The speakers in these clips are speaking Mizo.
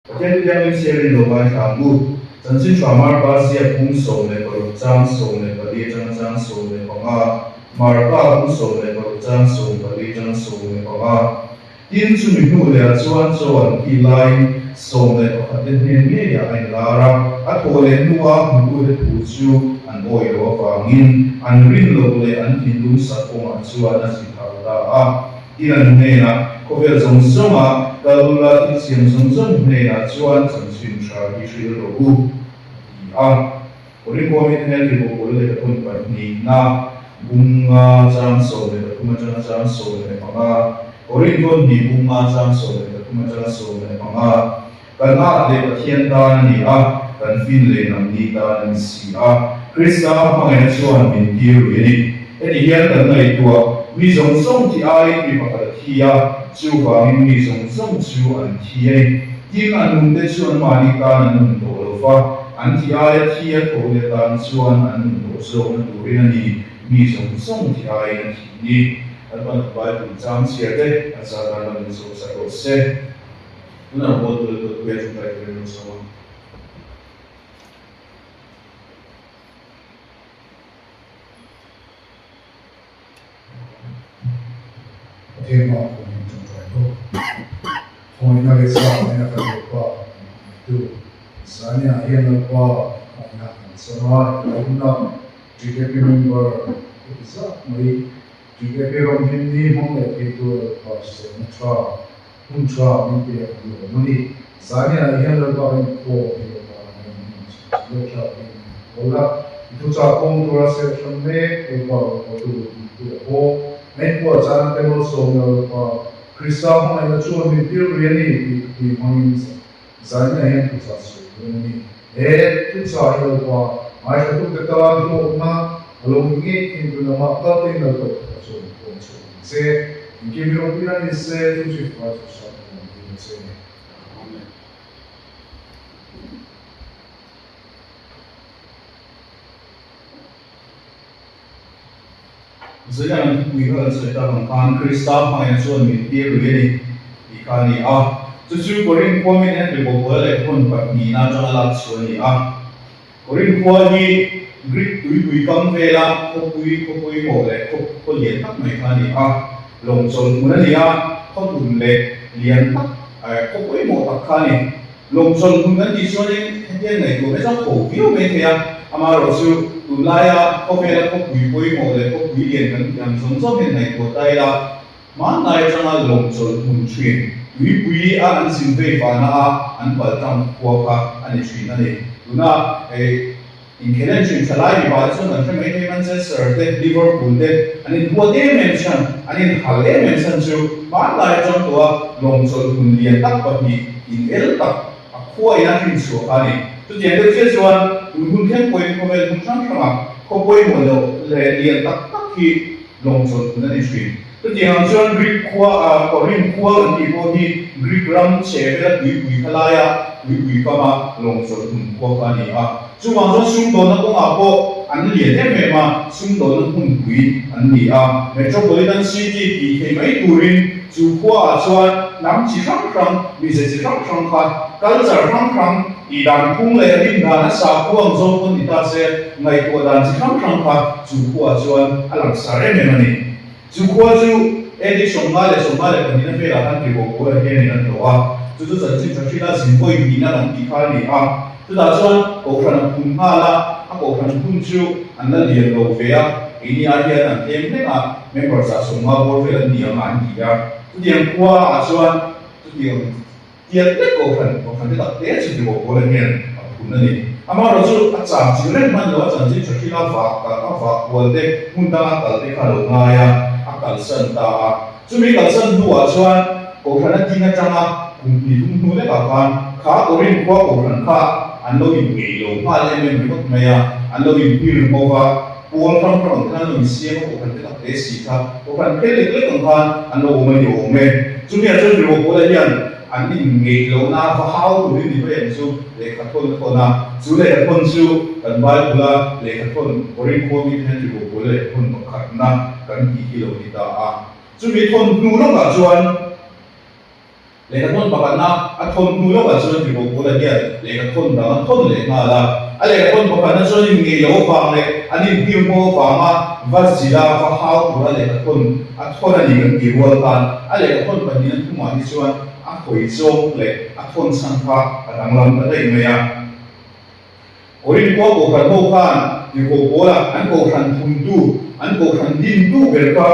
Pathian Thianghlim siarin lo ngaithla ang u. Chanchin tha Marka ziak bung 16 chang 14 atanga chang 15, Marka bung 16 chang 14 atanga 15. Tin, chumi hnu lehah chuan chaw an kih laiin 11 te hnen ngeiah a inlar a, a thawh leh hnua hmutute thu chu an awih loh avangin an rin loh leh an thinlung sak kawngah chuan a zin thar ta a. Tin an hnenah, Khawvel zawng zawnga kal ula thil siam zawng zawng hnenah chuan chanchin tha hi hril rawh u, a ti a. Korin khuamin hian Liverpool leh pathum pahnihna bunga chang 13 atanga chang 15, Korin khaw hnih bunga chang 13 atanga 15, Kan at leh Pathian tan a ni a, kan fin leh nangni tan a ni si a. Krista hmangaihna chuan min tir rui a ni. Heti hian kan ngaihtuah, mi zawng zawng thi aiin mi pakhat a thi a, chuvangin mi zawng zawng chu an thi a ni. Tin, a nungte chu anmahni tan an nun tawh lo va, an thi aia thi a tho leh tan chuan an nun tawh zawkna turin a ni, mi zawng zawng thi aiin a thi ni. Kan pan Bible chang chhiar te a zat a lan zawk sak rawh se. Tunah pawh tu leh tuatpuia chu kai turin an sawm a. Pathian hmaah pawh min tawngtai bawk. Khawngaihnna leh zahna kan Lalpa kan hmangaihtu Zania hian Lalpa khawngaihnna kan chang a, helai huna TKP member heti zat mai TKP ram hlim ni hmang leh thei tur Lalpa hriselna tha Hun tha min pek an lawm a ni. Zaniah hian Lalpa in khaw hi Lalpa nen min chhun leh tha hi min kawl a. I thuchah kawng tura ser hran mek Lalpa rawn hawtu Puipuia pawh ngaihtuah chan te malsawmna Lalpa Krista hmangaihna chuan min tir rui a ni tih tui hmangin Zaniah hian thuchah sawi dawn a ni. He thuchah hi Lalpa ngaithlatute tan hlawkna a lo ni ngei thin tun amah kalte in Lalpa thuchah chuan kawng chhuak ang che. Engkim i ropui na ni se chu chi fai chu sak a awm ding che. Amen. Zaian an thupui kha kan sawi tak ang khan Krista hmangaihna chuan min tir lui a ni tih kha a ni a. Chu chu Korinth khua min en ribo pawl leh hmun pahnihna atanga lak chhuah a ni a. Korinth khua hi Greek tuipui kam vela khawpui khaw pawimawh leh khaw khaw lian tak mai kha a ni a. Lawng chawlh hmun a ni a, khaw hlun leh lian tak khaw pawimawh tak kha a ni. Lawng chawlh hmun kan tih chuanin hetiang ngaihtuah mai chuan tho viau mai thei a, amaherawhchu tunlaia khawvela khawpui pawimawh leh khawpui lian kan tih ang zawng zawng hian ngaihtuah ta ila, Hmanlai atanga lawng chawlh hmun thin, tuipui a an zin vei vana a an pal tlang khua kha a ni thin a ni. Tuna hei inkhelen thin thalai mipa te chuan kan hre mai thei Manchester te, Liverpool te an inhuat em em chhan, an inhal em em chhan chu hmanlai atang tawha lawng chawlh hmun lian tak pahnih in el tak a khua in a hrin chhuah kha a ni. Chutiang deuh chiah chuan tun hun thleng pawhin khawvel hmun hrang hrangah khaw pawimawh loh leh lian tak tak hi Lawng chawlh hun a ni thin. Chutiang ang chuan Greek khua a Korinth khua kan tih pawh hi Greek ram chhe vela tuipui kha laia tuipui kama lawng chawlh hun khua kha a ni a. Chuvang chuan sumdawnna kawngah pawh an lian em em a, sumdawnna hmunpui an ni a. Metropolitan City tih thei mai turin chu khuaah chuan hnam chi hrang hrang, mize chi hrang hrang kha culture hrang hrang, Tih dan phung leh rin dan a sakhua ang zawng pawn ni ta se, ngaihtuah dan chi hrang hrang kha chu khua chuan a lang sar em em a ni. Chu khua chu AD 54 na velah khan Tirhkoh Paula hianin an tlawh a, chu chu chanchin tha hrila zin vawi hnihna kan tih kha a ni a. Chutah chuan Kohhran a phun nghal a, a Kohhran hun chu an la lian lo ve a, keini ai hian an tlem hlek a, member 150 bawr vel an ni ang a an ti a. Chutiang khua ah chuan chutiang. Tiang lek kohhran, kohhran te tak te chu Tirhkoh Paula hian a phun a ni. Amaherawh chu a cham chi reng hman lo, a chanchin tha hrilh a vah kal, a vah kual te, hmun danga kal te kha a lo ngai a, a kalsan ta a. Chumi kalsan hnuah chuan kohhran a ding atanga kum hnih thum hnu lekah khan kha Korinth khua kohhran kha an lo inngei lo nghal em em ringawt mai a, an lo inhir ngho va, pawl hrang hrang ang khan an lo insiam a, kohhran te tak te si kha kohhran phel lek lek ang khan an lo awm a ni awm e. Chumi ah chuan Tirhkoh Paula hian an inngeih lohna va hau turin ni mai ang chu lehkha thawn a thawn a, chu lehkha thawn chu kan Bible a lehkha thawn Korinth khua mite hian Tirhkoh Paula lehkha thawn pakhatna kan tih hi lo ni ta a. Chumi thawn hnu lawkah chuan. Lehkhathawn pakhatna a thawn hnu lawkah chuan Tirhkoh Paula hian lehkhathawn dang a thawn leh nghal a. A lehkhathawn pakhatna chuan inngeih loh avang leh an inhniu hmaw avanga va zila va hau tura lehkhathawn a thawn a ni kan tih rual khan a lehkhathawn pahnihna thungah hi chuan a hawi zawng leh a thawn chhan kha a danglam ta daih mai a. Korin khua kohhran ho khan Tirhkoh Paula an kohhran thuntu, an kohhran dintu ber kha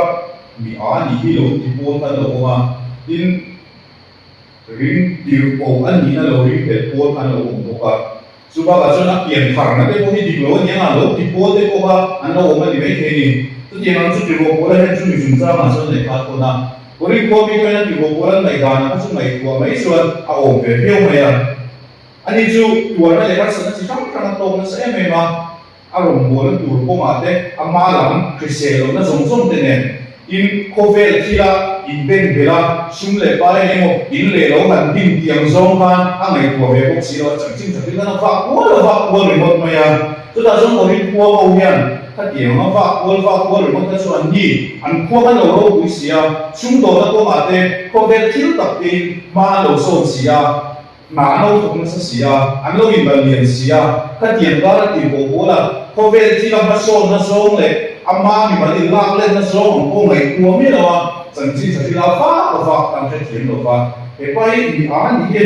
mi a nih hi lo ti pawl khan lo awm a, tin, ring tirhkoh a nihna lo ring fel pawl khan lo awm bawk a. Chu bakah chuan a pian tharna te pawh hi dik lo a ni ang a, lo ti pawl te pawh kha an lo awm a ni maithei a ni. Chutiang ang chu Tirhkoh Paula hian chumi chungchangah chuan lehkha a thawn a. Korin khua mi chuan a Tirhkoh Paula ngaihdanah kha chu ngaihtuah mai chuan a awm ve viau mai a. Ani chu tuarna leh harsatna chi hrang hrang a tawk nasa em em a, a rawngbawlna tur kawngah te, ama lam hrisel lohna zawng zawng te nen in khawvel thila inbeng belh a, sum leh pai eng emaw in leh lo han din tiang zawng khan a ngaihtuah ve bawk si lo a, chanchin tha thil khan a vak kual a vak kual ringawt mai a. Chutah chuan Korin khua ho hian khatiang a vak kual vak kual ringawt kha chu an ni, an khua khan lo ropui si a, sumdawlna kawngah te khawvel thil tak tein hma an lo sawn si a, Hna an lo thawk nasa si a, an lo inbal lian si a, khatiang kar a tih pawh pawl a, khawvel thil a hmasawnna zawng leh ama mimal inlak letna zawng ang pawh ngaihtuah miah lo a, chanchin tha thil a vak a vak kan hrethiam lo va, he pa hi mi a ni hi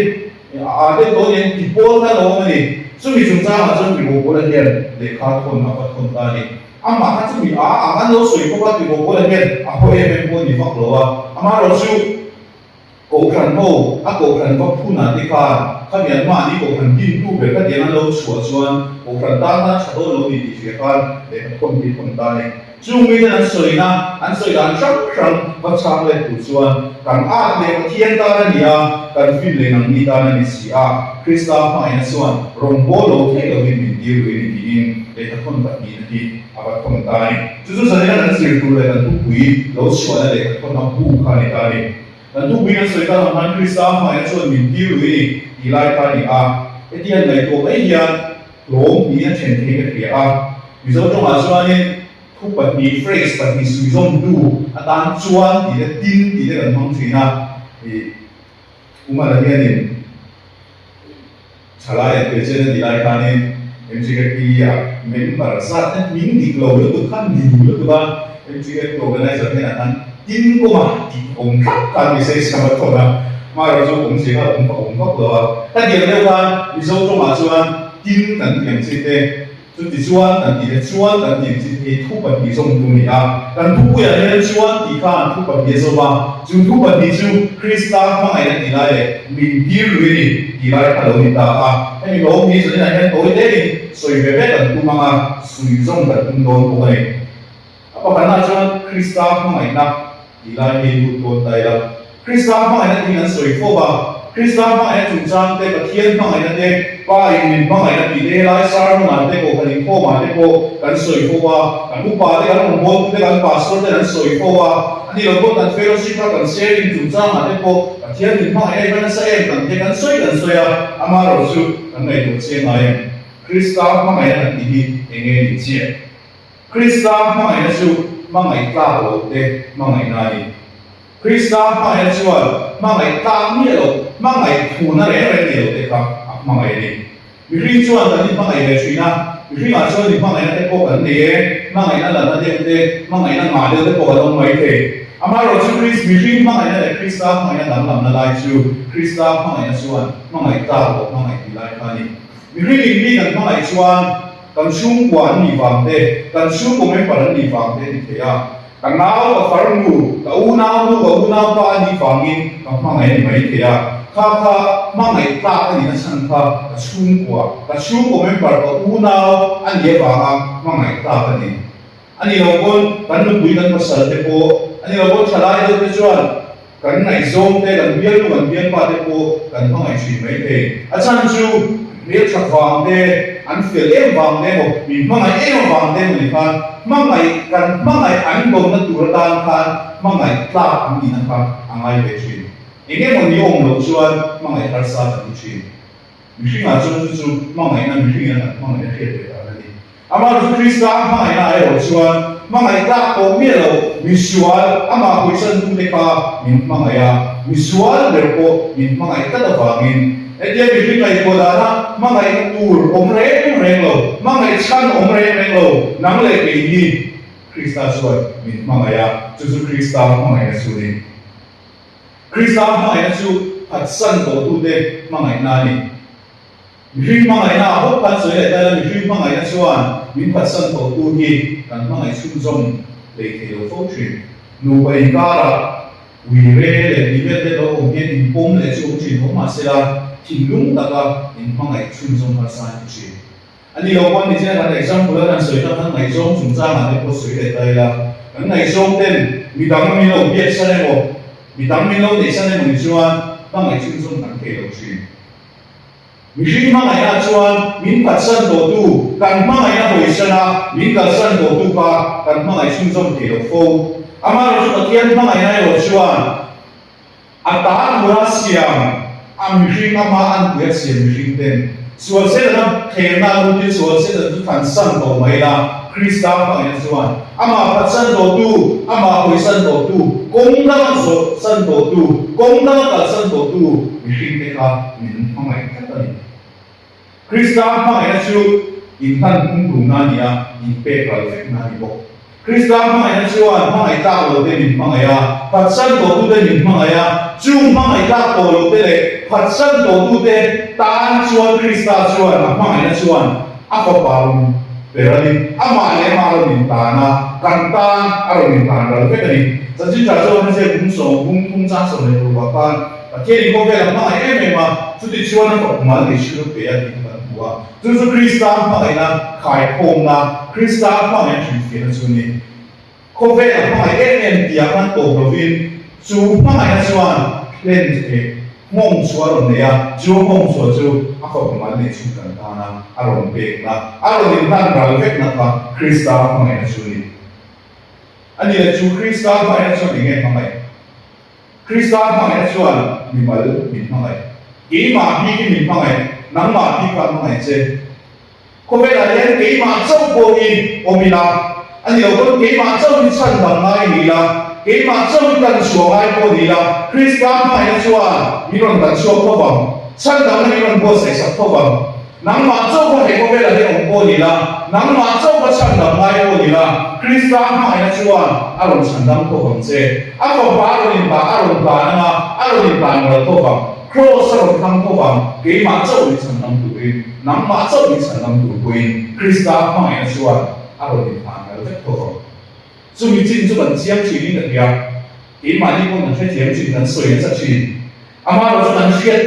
a a deuh tawh aniang ti pawl kha lo awm a ni. Chumi chungchangah chuan mi bo pawla hian lehkha thawn a va thawn ta a ni. Amah kha chu mi a ang an lo sawi bawk a, ti bo pawla hian a haw em em pawh a ni vak lo a, amaherawhchu chu Kohhran ho, a kohhran va phunah te khan kha Myanmar ni kohhran dintu ber kha tiang an lo chhuah chuan kohhran tan khan tha dawn lo ni tih hria khan lehkha thawn hi thawn ta a ni. Chung miten an sawina, an sawi dan hrang hrang va chhang let tur chuan kan at leh Pathian tan a ni a, kan fin leh nangni tan a ni si a, Krista hmangaihna chuan rawngbâwl lo theih lovin min tir lui a ni tiin lehkha thawn pahnihna hi a va thawn ta a ni. Chu chu zanina kan zir tur leh kan thupui lo chhuahna lehkha thawn a bu kha a ni ta a ni. Kan thupui kan sawi tak ang khan Krista hmangaihna chuan min tir lui a ni tih lai kha a ni a. Heti han ngaihtuah mai hian hlawm niin a then theiin a hria a. Mizo tawngah chuanin thu pahnih, phrase pahnih suizawmtu atan chuan tih te tin tih te kan hmang thin a. Ih Umara hianin thalai an president a nih lai khanin MGKP ah member zat te hming dik lo lutuk kha ning lutuk a, MGKP organizer hnenah khan tin kawngah tih awm thlap khan message kha va thawn a, hmaerawh chu awmzia kha awm awm vak lo a. Ka diam deuh khan Mizo tawngah chuan tin kan ti ang chi te, Chuti chuan kan tih te chuan kan tih chi hi thu pahnih zawm tu ni a. Kan thupuiah hian chuan tih khan thu pahnih a zawm a. Chu thu pahnih chu Krista hmangaihna tih lai leh min tir lui a ni tih lai kha lo ni ta a. Hemi hlawm hi zaninah hian tawi tein sawi ve ve kan tum ang a, sui zawm kan tum dawn bawk a ni. A pakhatnaah chuan Krista hmangaihna tih lai hi lut dawn ta ila. Krista hmangaihna tiin an sawi fo a, Krista hmangaihna chungchang te, Pathian hmangaihna te, Pa in min hmangaihna tih te helai sermon-ah te pawh, kan inkhawmah te pawh kan sawi fo a, kan upa te, kan rawngbawltu te, kan pastor ten an sawi fo a, a ni lo pawh kan fellowship a kan sharing chungchangah te pawh Pathian min hmangaihna hi va nasa em kan te kan sawi kan sawi a, amaherawhchu kan ngaihtuah chiang ngai em? Krista hmangaihna kan tih hi eng nge ni chiah? Krista hmangaihna chu hmangaih tlak loh te hmangaihna a ni. Krista hmangaihna chuan hmangaih tlak miah loh, hmangaih thuna reng reng nei loh te kha a hmangaih a ni. Mihring chuan kan inhmangaih ve thin a, mihringah chuan inhmangaihna te pawh kan nei e, hmangaihna lanna deuh te, hmangaihna ngah deuh te pawh kan awm mai thei. Amaherawhchu Krist, mihring hmangaihna leh Krista hmangaihna danglamna lai chu Krista hmangaihna chuan hmangaih tlak loh hmangaih tih lai kha a ni. Mihringin mi kan hmangaih chuan Kan chhungkua an nih vang te, kan chhungkaw member an nih vang te a ni thei a. Ka nau, ka farnu, ka unau nu, ka unau pa a nih vangin ka hmangaih a ni mai thei a. Kha kha hmangaih tlak a nihna chhan kha ka chhungkua, ka chhungkaw member, ka unau a nih avanga hmangaih tlak a ni. A ni lo pawn kan nupui kan pasal te pawh, a ni lo pawn thalai deuh te chuan kan ngaihzawng te, kan bialnu kan bialpa te pawh kan hmangaih thin mai thei. A chhan chu hmelthat vang te, an fel em vang te emaw, min hmangaih em avang te emaw ni khan hmangaih kan hmangaih an dawmna tur atan khan hmangaih tlak an nihna kha a ngai ve thin. Eng emaw ni awm loh chuan hmangaih harsa kan ti thin. Mihringah chuan chu chu hmangaihna mihringin a kan hmangaihna hriat ve dan a ni. Amaherawhchu Krista hmangaihna erawh chuan hmangaih tlak tawh miah lo, misual amah hawisan tute kha min hmangaih a, misual ber pawh min hmangaih tlat avangin hetia mihring ngaihtuah dana hmangaihna tur awm reng reng lo, hmangaih chhan awm reng reng lo, nang leh kei hi Krista chuan min hmangaih a, chu chu Krista hmangaihna chu a ni. Krista hmangaihna chu phatsan tawhtute hmangaihna a ni. Mihring hmangaihna ah bawk khan sawi leh ta ila, mihring hmangaihna chuan min phatsan tawhtu hi kan hmangaih chhunzawm hlei thei lo fo thin. Nupa inkarah ui re leh tih vel te lo awm hian inpawm leh chu awm thin tho mahsela thinlung taka inhmangaih chhunzawm harsa a ni thin. A ni lo pawn nichen kan example a kan sawi tak khan ngaihzawng chungchangah te pawh sawi leh ta ila, kan ngaihzawng ten midang min lo biak san emaw, midang min lo neih san emaw ni chuan hmangaih chhunzawm kan thei lo thin. Mihring hmangaihna chuan min phatsan tawhtu, kan hmangaihna hawisan a min kalsan tawhtu kha kan hmangaih chhunzawm thei lo fo. Amaherawhchu Pathian hmangaihna erawh chuan A ta tura siam a mihring ama an puia siam mihring ten sual Setana thlêmna a lutin sual Setana chu thansan tawh mai la, Krista hmangaihna chuan amah phatsan tawhtu, amah hawisan tawhtu, kawng danga zawhsan tawhtu, kawng danga kalsan tawhtu mihring te kha min hmangaih tlat a ni. Krista hmangaihna chu inhlan pumhlumna a ni a, inpek ral vekna a ni bawk. Krista hmangaihna chuan hmangaih tlak lote min hmangaih a, phatsan tawhtute min hmangaih a, chung hmangaih tlak tawh lote leh phatsan tawhtute tan chuan Krista chuan a hmangaihna chuan a fapa rawn per a ni. Amah leh amah rawn intan a, kan tan a rawn intan ral vek a ni. Chanchin tha chuan hmeichhe bung sawm, bung thum chang 16 ah khan Pathian in khawvel a hmangaih em em a, chuti chuan a fapa mal leh hrilh a pe a tih kha kan hmu a. Chu chu Krista hmangaihna khaikhawmna, Krista hmangaihna hrilhfiahna chu a ni. Khawvel a hmangaih em em tih ah khan tawp lovin chu hmangaihna chuan hlen theih nghawng chu a rawn nei a, chu nghawng chhuah chu a fapa mal leh chhun kan tana a rawn pekna, a rawn inhlan ral vekna kha Krista hmangaihna chu a ni. A ni le, chu Krista hmangaihna chuan eng nge hmangaih? Krista hmangaihna chuan mimal min hmangaih. Keimah bik hi min hmangaih, nangmah bik kha an hmangaih che. Khawvelah hian keimah chauh pawh hi awm ila, a ni lo pawn keimah chauh hi chhan dang ngai ni ila, keimah chauh hi tan chhuah ngai pawh ni ila, Krista hmangaihna chuan min rawn tan chhuak tho vang, chhan dangna min rawn buatsaih sak tho vang. Nangmah chauh kha he khawvelah hi awm pawh ni la, nangmah chauh kha chhandam ngai pawh ni la, Krista hmangaihna chuan a rawn chhandam tho vang che. A fapa a rawn inpah, a rawn tlan ang a, a rawn intlan ral tho vang. Kraws a rawn thlang tho vang, keimah chauh min chhandam turin, nangmah chauh min chhandam tur pawhin Krista hmangaihna chuan a rawn intlan ral vek tho vang. Chumi chin chu kan chiang thinin ka hria, keimahni pawhin kan hrethiam thin, kan sawi nasa thin. Amaherawhchu kan hriat.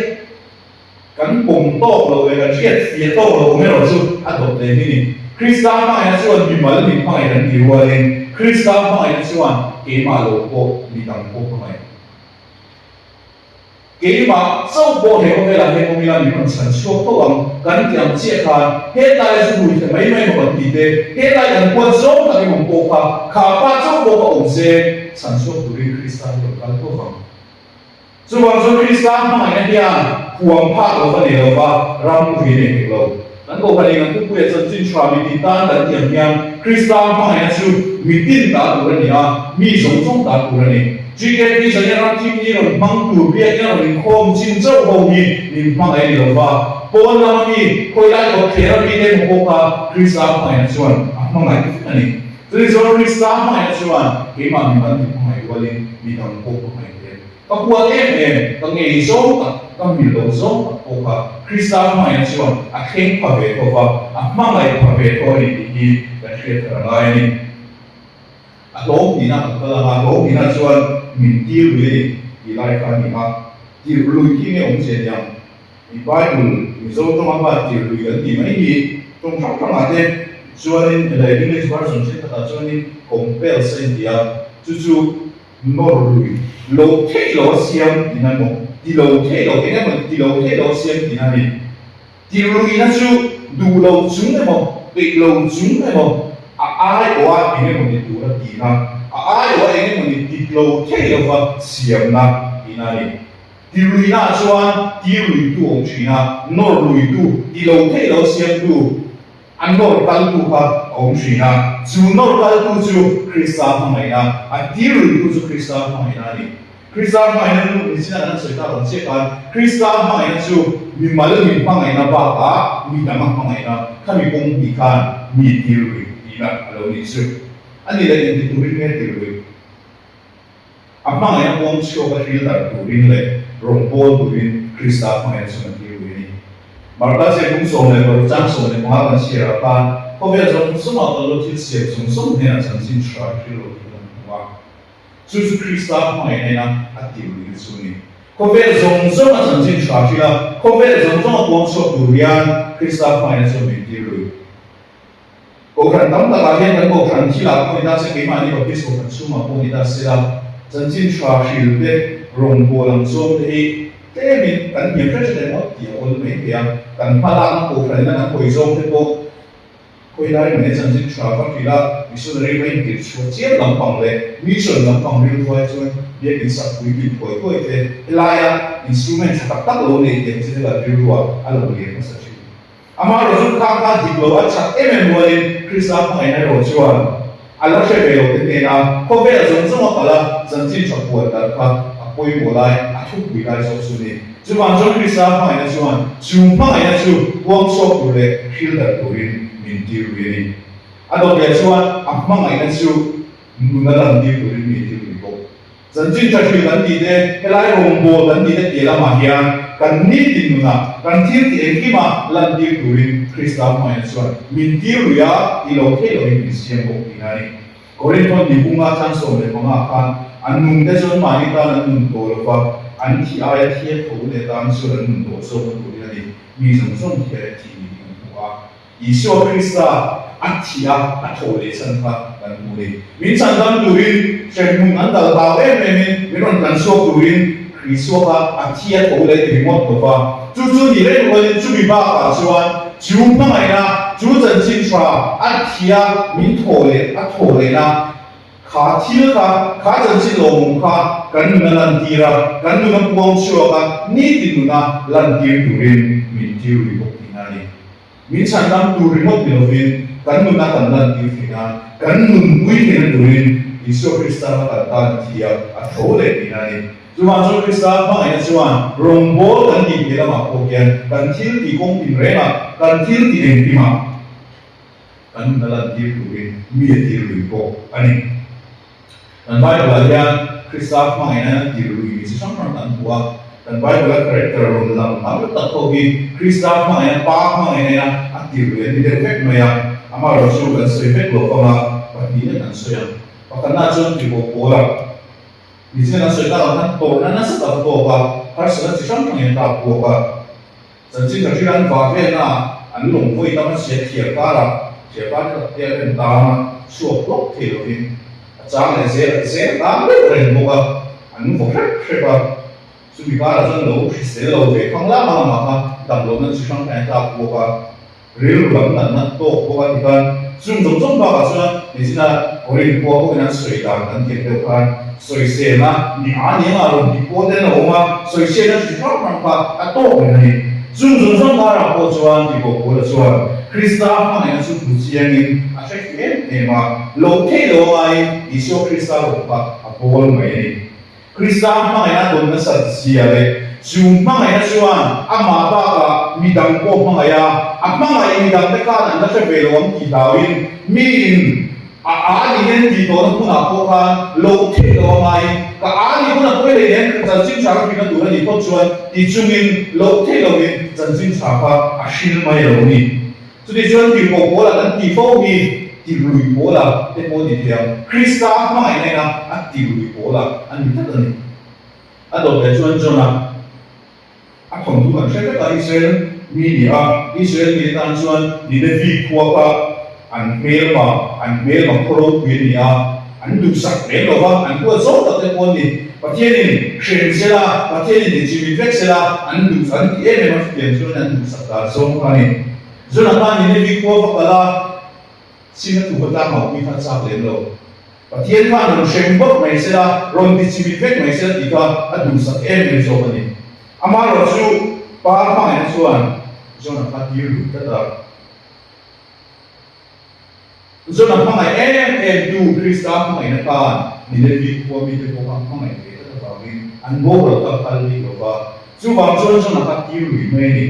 Kan pawm tawk lo leh kan hriat fiah tawk lo awm erawh chu a dawt leh hi ni. Krista hmangaihna chuan mimal min hmangaih kan ti rualin Krista hmangaihna chuan keimah lo pawh mi dang pawh hmangaih. Keimah chauh pawh he khawvelah hian awm ila min rawn chhan chhuak tho ang kan ti ang chiah khan hetlai zu hui the mai mai maw kan ti te, hetlai kan huat zawng tak em awm pawh kha kha pa chauh pawh ka awm se chhan chhuak turin Krista hi rawn kal tho vang. Chuvang chuan Krista hmangaihna hian huam phak lo va nei lo va, ram ri nei hek lo. Kan Kohhran in an thupuia chanchin tha mitin tan kan tih ang hian Krista hmangaihna chu mitin ta tur a ni a, mi zawng zawng ta tur a ni. GKP zania ram thim ni rawn hmang tur biakina rawn inkhawm chin chauh ho hi min hmangaih a ni lo va, pawn lama mi, khawilai kawtthler a mite emaw pawh kha Krista hmangaihna chuan a hmangaih vek a ni. Chutih chuan Krista hmangaihna chuan keimah mimal min hmangaih rualin midang pawh hmangaih hle. Ka huat em em, ka ngei zawng tak, ka mil lo zawng tak pawh kha Krista hmangaihna chuan a thleng pha ve tho va, a hmangaih pha ve tho a ni tih hi kan hriat thar a ngai a ni. A hlawm hnihna kan kal ang a, hlawm hnihna chuan min tir lui a ni tih lai kha a ni a. Tir lui khi nge awm che niang? I Bible Mizo tawnga hma tir lui kan tih mai hi tawng hrang hrangah te chuanin leh English version thenkhatah chuanin compels a inti a, chu chu nawr lui lo theih lo a siam tihna emaw ti lo theih lo eng emaw ti lo theih lo a siam tihna a ni. Tir luihna chu duh lo chung emaw peih lo chung emaw a aiawha eng emaw ni tura tihna, a aiawha eng emaw ni dik lo theih lova siamna tihna a ni. Ti luihna chuan ti luitu awm thin a, nawr luitu, ti lo theih lo siamtu, A nawr kaltu kha a awm thin a, chu nawr kaltu chu Krista hmangaihna, a tirluitu chu Krista hmangaihna a ni. Krista hmangaihna chu michina kan sawi tak ang chiah khan Krista hmangaihna chu mimal min hmangaihna bakah mi dang a hmangaihna khami kawng hnih khan mi tirlui tihna a lo nih chu. A ni leh engti turin nge tirlui? A hmangaihna kawng chhuak a hril darh turin leh rawngbâwl turin Krista hmangaihna chu kan tirlui a ni. Marka ziak 16 chang 15 kan chhiarah khan khawvel zawng zawngah kan lo thil siam zawng zawng hnenah chanchin hra i hril lo tih kan hmu a. Chu chu Krista hmangaihna ina a tirluina chu a ni. Khawvel zawng zawnga chanchin hra hril a, khawvel zawng zawnga puang chhuak tur hian Krista hmangaihna chu min tirlui. Kohhran tam takah hian kan kohhran thilah pawh ni ta se, keimahni Baptist kohhran chhungah pawh ni ta sela, chanchin tha hril te, rawngbâwl ang zawng te hi tlemin kan hniam hret hret emaw tih a awl mai thei a. Kan hmalakna kohhran ina kan hawi zawng te pawh khawi lai mai chanchin tha va hril a, missionary va intirh chhuah chiam lampang leh mission lampang rilruai chuan biakin sak puitlin thuai thuai te, helaia instrument tha tak tak lo nei tiang chi te kan rilruah a lo lian hmasa thin. Amaherawhchu kha kha dik lo a chak em em rualin Krista hmangaihna erawh chuan a la hre ve lo te hnena khawvel zawng zawng a kal a, chanchin tha puan darh kha a pawimawh lai, a thupui lai zawk chu a ni. Chuvang chuan Krista hmangaihna chuan chu hmangaihna chu puang chhuak tur leh hril darh turin min tir lui a ni. A dawt leh chuan a hmangaihna chu nuna lantir turin min tir lui bawk. Chanchin tha hril kan tih te, helai rawngbâwl kan tih te piah lamah hian kan nitin nunah kan thil tih engkima lantir turin Krista hmangaihna chuan min tir lui a, i lo theih lohin min siam bawk tihna a ni. Korinthon mihunga chang 15 khan an nungte chuan mahni tan an nun tawh lo va, an thih aia thia tho leh tan chuan an nun tawh zawk a turin a ni. Mi zawng zawng thia leh thih niin kan hmu a. Isua Krista a thih a, a thawh leh chhan kha kan hmu ni. Min chhan dam turin, hremhmun an dal hlau em emin min rawn tlan chhuak turin Isua kha a thi a tho leh ti ringawt lo va. Chu chu ni reng rualin chumi bakah chuan chu hmangaihna, chu chanchin tha a thi a, min thawh leh a thawh lehna kha thil kha, kha chanchin lawmawm kha kan nuna lantir a, kan nuna puang chhuak a, nitin nuna lantir turin min tir lui bawk tihna a ni. Min chhan dam tur ringawt ni lovin kan nuna kan lantir theih nan, kan nunpui theihna turin Isua Krista kha kan tan a thi a, a tho leh tihna a ni. Chuvang chuan Krista hmangaihna chuan rawngbâwl kan tih theih lamah pawh hian kan thil tih kawng tinrengah, kan thil tih engkimah kan nuna lantir turin mi a tir lui bawk a ni. Kan Bible-ah hian Krista hmangaihna an tir lui mi chi hrang hrang kan hmu a. Kan Bible-a character rawn lang tam tak ho hi Krista hmangaihna, Pa hmangaihna a tir lui an ni deuh vek mai a. Amaherawhchu kan sawi vek lo fang a, pahnihna kan sawi ang. Pakhatna chuan tihawh pawl a, michina kan sawi tak ang khan tawrhna nasa tak a tawk a, harsatna chi hrang hrangin a tlak buak a. Chanchin tha hrilh an vah velna an lawng vawi tam a chhiat thiar karah thiar kar tak te a rem tang a, chhuak hlawk thei lovin a chang leh zel zel tang deuh reng bawk a, an vaw hrep hrep a. Chumi karah chuan lo hrisel lo ve khang lang ang amah kha damlohna chi hrang hrang a tlak bawk a, rilru lam natna tawk bawk a ti khan chung zawng zawng bakah chuan nichina Korin khua pawhin an sawi dan kan tiam deuh khan sawiselna ni a ni anga rawn ti pawl ten a awm a, sawiselna chi hrang hrang kha a tawk reng a ni. Chung zawng zawng karah pawh chuan ti bawk Paula chuan Krista hmangaihna chu hmu chiangin a hre thlu em em a, loh theih lo angaiin Isua Krista rawn kha a pawl mai a ni. Krista hmangaihna dawn nasat zia leh chu hmangaihna chuan amah bakah midang pawh hmangaih a, a hmangaih midangte khan an la hre ve lo ang tih hlauin miin a a ni hian tih tawhna hmunah pawh khan lo theih lo a ngaiin ka a ni huna pawi lei nen chanchin tha ka hrilhna tur a nih phawt chuan ti chungin lo theih loin chanchin tha kha a hril mai lo a ni. Chutih chuan tirhkoh Paula kan tih fo hi tirhlui Paula te pawh a ni thei ang. Krista hmangaihna ina a tirhlui Paula a ni tlat a ni. A dawt leh chuan John-a a thawnthu kan hre vek a, Israel mi ni a, Israel mi atan chuan Ninevi khua kha an hmelma, an hmelma khaw ropui a ni a, an duhsak lem lo va, an huat zawng tak te pawh an ni. Pathianin hrem sela, Pathianin ti chimit vek sela, an duh, an ti em em a, chutiang chuan an duhsak dan zawng kha a ni. Jonah khan Ninevi khua va kal a, chhimna thu kha tlang au pui kha a chak lem lo. Pathian khan rawn hrem bawk mai sela, rawn ti chimit vek mai sela tih kha a duhsak em em zawk a ni. Amaherawhchu, Pa hmangaihna chuan Jonah kha tir lui tlat a. Zona hmangaih em em tu Krista hmangaihna khan Ninevi khua mite pawh kha hmangaih ve tlat avangin an boral kha a phal bik lo va. Chuvang chuan Jona kha tir lui mai a ni.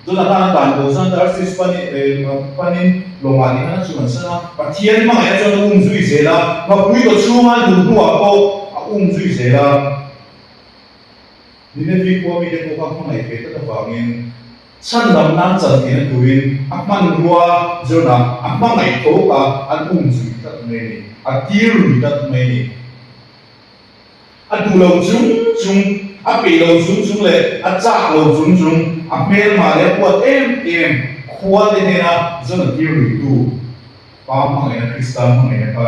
Jona khan a tan bo chuan Tarsis panin lawngah ni khan a chuan san a. Pathian hmangaihna chuan a um zui zel a, ngapui kaw chhunga luh hnuah pawh a um zui zel a. Ninevi khua mite pawh kha hmangaih ve tlat avangin Chhandam nan chantina turin a hmanrua Jonah a hmangaih tho kha an um zui tlat mai a ni, a tir lui tlat mai a ni. A duh lo chung chung, a peih lo chung chung leh a chak lo chung chung a hmelmah leh a huat em em khua te hnena Jonah tir luitu Pa hmangaihna Krista hmangaihna kha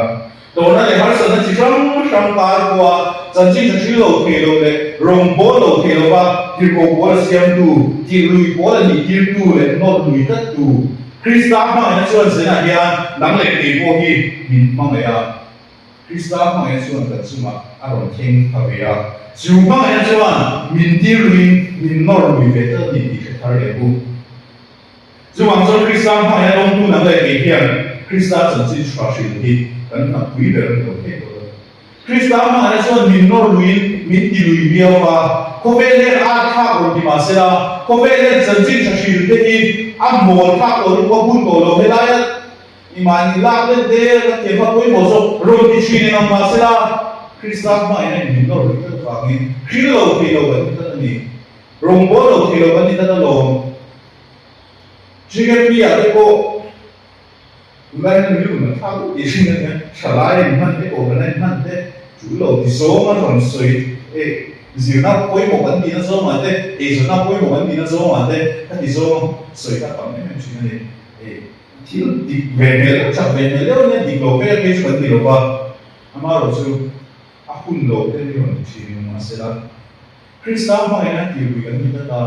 tawrhna leh harsatna chi hrang hrang kar pawha chanchin tha hril lo thei lo leh rawngbâwl lo thei lova tirhkoh pawl a siamtu, tirhlui pawl a nih tirtu leh nawt lui tlattu Krista hmangaihna chuan zenah hian nang leh kei pawh hi min hmangaih a. Krista hmangaihna chuan kan chungah a rawn thleng pha ve a, chu hmangaihna chuan min tirluiin min nawr lui ve tlat a ni tih hre thar leh u. Chuvang chuan Krista hmangaihna dawngtu nang leh kei hian Krista chanchin chhuah hrilh hi kan hnapui ber a ni lo thei tawh lo. Krista hmangaihna chuan min nawr luiin min ti lui viau va, khawvel hian a thlak rawn ti mah sela, khawvel hian chanchin tha hrilh te hi a mawl thlak tawh lutuk a hun tawh lo helaia i mahni lak let der ka thiam kha pawimawh zawk rawn ti thin eng ang mah sela, Krista hmangaihna in min nawr lui tlat avangin hril lo thei lo kan ni tlat a ni. Rawngbâwl lo thei lo kan ni tlat alawm. GMP ah te pawh tunlai hian rilru nat thlak deuh tih hrin a nia, thalai a inhman te, kohhran a inhman te, tul lo ti zawng a rawn sawi e, zirna pawimawh kan tihna zawngah te, eizawnna pawimawh kan tihna zawngah te ka ti zawng a sawi kha tam em em thin a ni. E, thil dik ve hmel deuh, chak ve hmel deuh a nia, dik lo vel phei chu kan ti lo va, amaherawhchu a hun lo te hi rawn ti thin eng mahsela, Krista hmangaihna tirpui kan ni tlat a,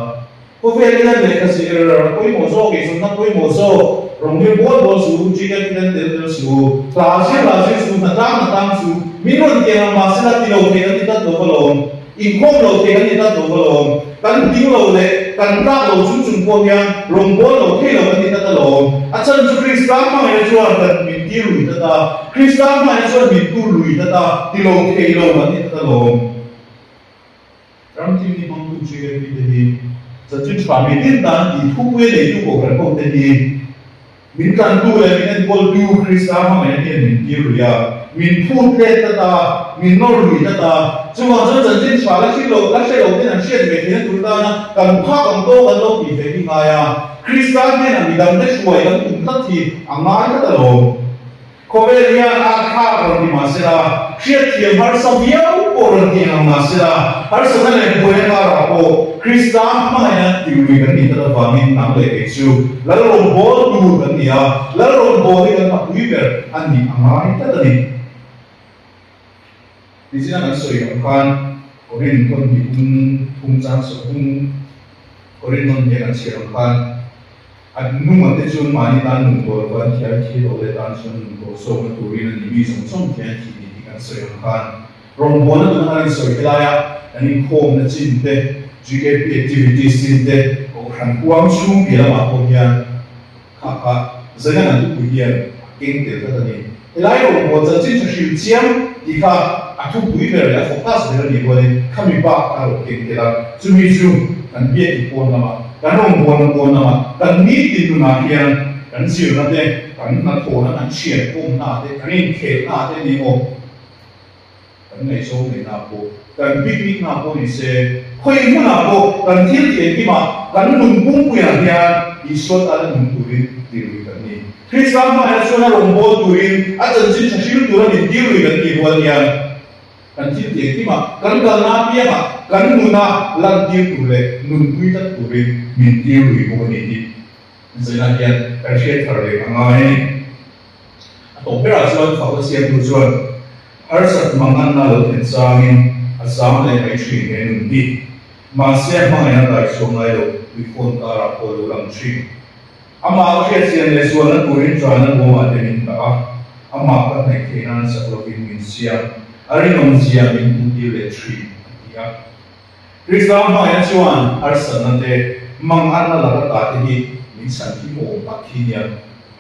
khawvel hian lehkha zir pawimawh zawk, eizawnna pawimawh zawk, rawnghil bawl bawl su, chicken tel tel tel su, hla zir hla zir su, hna tlang hna tlang su, min rawn tiang ang mahse la ti lo thei kan ni tlat lo va lawm, inkhawm lo thei kan ni tlat lo va lawm, kan ding lo leh kan tlak lo chung chung pawh hian rawn bawl lo thei lo kan ni tlat alawm. A chhan chu Krista hmangaihna chuan kan min tir lui tlat a, Krista hmangaihna chuan min tur lui tlat a, ti lo thei lo kan ni tlat alawm. Ramthim ni hmangtu GAP te hi chanchin tha mi tin tan tih thupui a neitu kohhran ho te hi min tlantu leh min enkawltu Krista hmangaihna hian min tir lui a, min phut let tlat a, min nawr lui tlat a. Chuvang chuan chanchin tha la hrilh lo, la hre lo ten an hriat ve theihna tur tana kan phak ang tawk an lo tih ve hi ngai a, Krista hnenah midangte hruai kan tum tlat hi a ngai tlat alawm. Khawvel hian a thlak rawn ti mah sela, hriatthiam harsa viau pawh rawn ti ang mah sela, harsatna leh buaina karah pawh Krista hmangaihna tirui kan nih tlat avangin nang leh kei chu Lalrawn bawl tur kan ni a, Lalrawn bawl hi kan hmapui ber a nih a ngai tlat a ni. Nichina kan sawi ang khan Korin thawn hnih bung thum chang sawm bung Korin thawn hnih a kan chhiar ang khan, A nunga te chuan mahni tan nung tawh lo an thiam thi lo leh tan chuan nung tawh zawkna turin a ni mi zawng zawng hian thi ni tih kan sawi ang khan rawngbawlna tuna kan insawi te laia kan inkhawmna chin te, GKP activities chin te, kohhran huang chhung piah lamah pawh hian kha kha zaina kan thupui hian a keng tel tlat a ni. Helai rawngbâwl chanchin tha hrilh chiam tih kha a thupui ber leh a focus ber a nih rualin khami bak kha a rawn keng tel a, chumi chu kan biakin pawn lamah, kan rawngbâwlna pawn lamah, kan nitin nunah hian kan zirna te, kan hnathawhna, kan thian pawmna te, kan inkhelhna te ni maw? Kan ngaihzawng neihna pawh, kan picnic na pawh ni se, khawi hmunah pawh kan thil tih engkimah kan nun pumpuiah hian Isua tana nung turin tirui kan ni. Krista hmaiah chuan a rawngbâwl turin, a chanchin tha hril tura min tirui kan tih rual hian kan thil tih engkimah, kan kalna apiangah kan nuna lantir tur leh nunpui tlat turin min tirui bawk a ni tih zainah hian kan hriat thar leh a ngai a ni. A tawp berah chuan fakna siamtu chuan harsat manganna lo thlen changin a zam leh mai thin he nun hi. Mahse a hmangaihna dai chhuak ngai lo tuifawn karah pawh lo lang thin. Amah ka hriatchian leh zualna turin ṭana ruamah te min dah a, amah ka hnaih theih nan chak lovin min siam, a rinawmzia min hmuhtir leh thin, a ti a. Krista hmangaihna chuan harsatna te, manganna laka ta te hi min chhan him awm tak hi nia.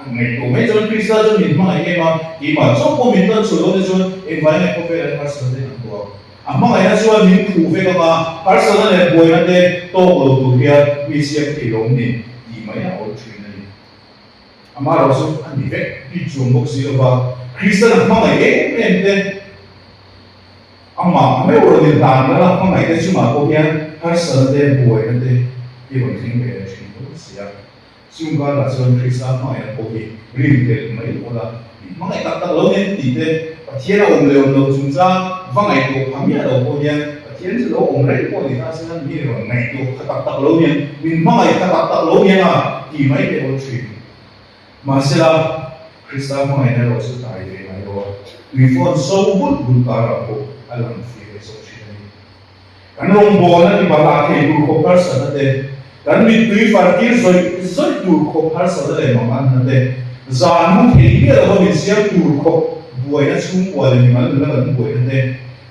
A ngaihtuah mai chuan Krista chu min hmangaih em a, keimah chauh pawh min tan chhuah dawn te chuan engvai nge khawvel an harsatna te kan tuah ang. A hmangaihna chuan min khuh vek ang a, harsatna leh buaina te tawk lo tur hian mi siam thei lo ni tih mai a awl thin a ni. Amaherawh chu a ni vek bik chuang bawk si lova, Kristan a hmangaih em em te, Amah meuh rawn inhlan rala hmangaihte chungah pawh hian harsatna te, buaina te hi rawn thleng ve leh thin tho si a. Chung karah chuan Krista hmangaihna pawh hi rinhlelh mai lo la, min hmangaih tak tak lo nen tih te, Pathian a awm leh awm loh chungchang va ngaihtuah pha miah lo pawh hian Pathian chu lo awm reng pawh ni ta se mi rawn ngaihtuah kha tak tak lo hian min hmangaih kha tak tak lo hian a ti mai te awl thin. Mahsela, Krista hmangaihna erawh chu tlai ve ngai lo a, tuifawn so but but karah pawh a lang fir leh zawk thin a ni. Kan rawngbawlna ti bala thei tur khawp harsatna te, kan mittui far tir zawih zawih tur khawp harsatna leh manganna te, zan mu thei miah lova min siam tur khawp buaina chhungkua leh mimal nuna kan buaina te,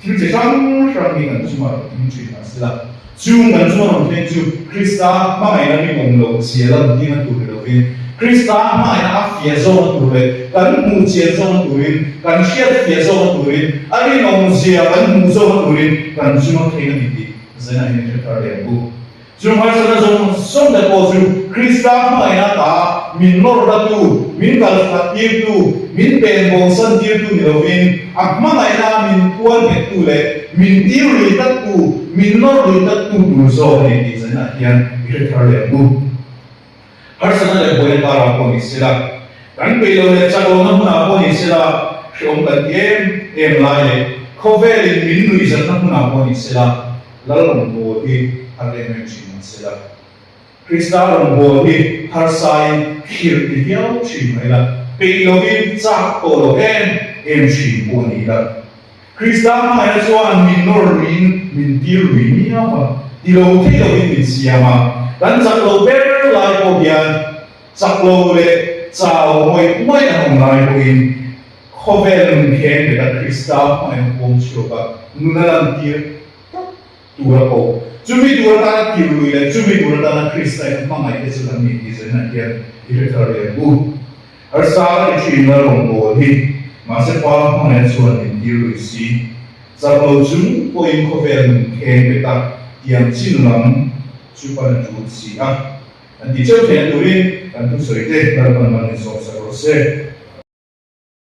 thil chi hrang hrang hi kan chungah rawn thleng thin mahsela, Chung kan chunga rawn thleng chu Krista hmangaihna rinawm lo zia lan ding a tur ni lovin, Krista hmangaihna a fiah zawkna tur leh kan hmuh chian zawkna turin, kan hriat fiah zawkna turin, a rinawm zia kan hmuh zawkna turin kan chunga thleng a ni tih Zena hian hre thar leh ang u. Chung harsatna zawng zawng te pawh chu Krista hmangaihna ta min nawrna tu, min kalhlat tirtu, min pen bawlsan tirtu ni lovin, a hmangaihna min phuar nghettu leh min tir lui tlattu, min nawr lui tlattu tur zawk a ni tih zanah hian i hre thar leh ang u. Harsatna leh buaina karah pawh ni sela, kan peih lo leh chak lohna hmunah pawh ni sela, hrehawm kan ti em em lai leh khawvelin min nuihzatna hmunah pawh ni sela, Lalrawnbawl hi a rem em thin ang sela. Krista rawnbawl hi harsain khirh ti viau thin mai la, peih lovin chak tawh lo em em thin pawh a ni la. Krista hmangaihna chuan min nawr luiin min tir lui miau a, ti lo thei lovin min siam a. Kan chak lo ber lai pawh hian chak lo leh chau ngawih ngawih an awm lai pawhin khawvel nun kheng beta Krista hmangaihna huam chhuak a, nun a lantir tak Tur a ko. Chumi tur atana tir lui leh chumi tur atana Krista in a hmangaih te chu kan ni tih zainah hian i hre thar leh ang u. Harsa ka ti thin la rawnbawl hi, mahse Pa hmangaihna chuan min tir lui si. Chak lo chung pawhin khawvel nun kheng pe tak tiang chin lam chu pan a tul si a. An ti cheu theihna turin kan thusawi te Lalpan man in sawmsak rawh se.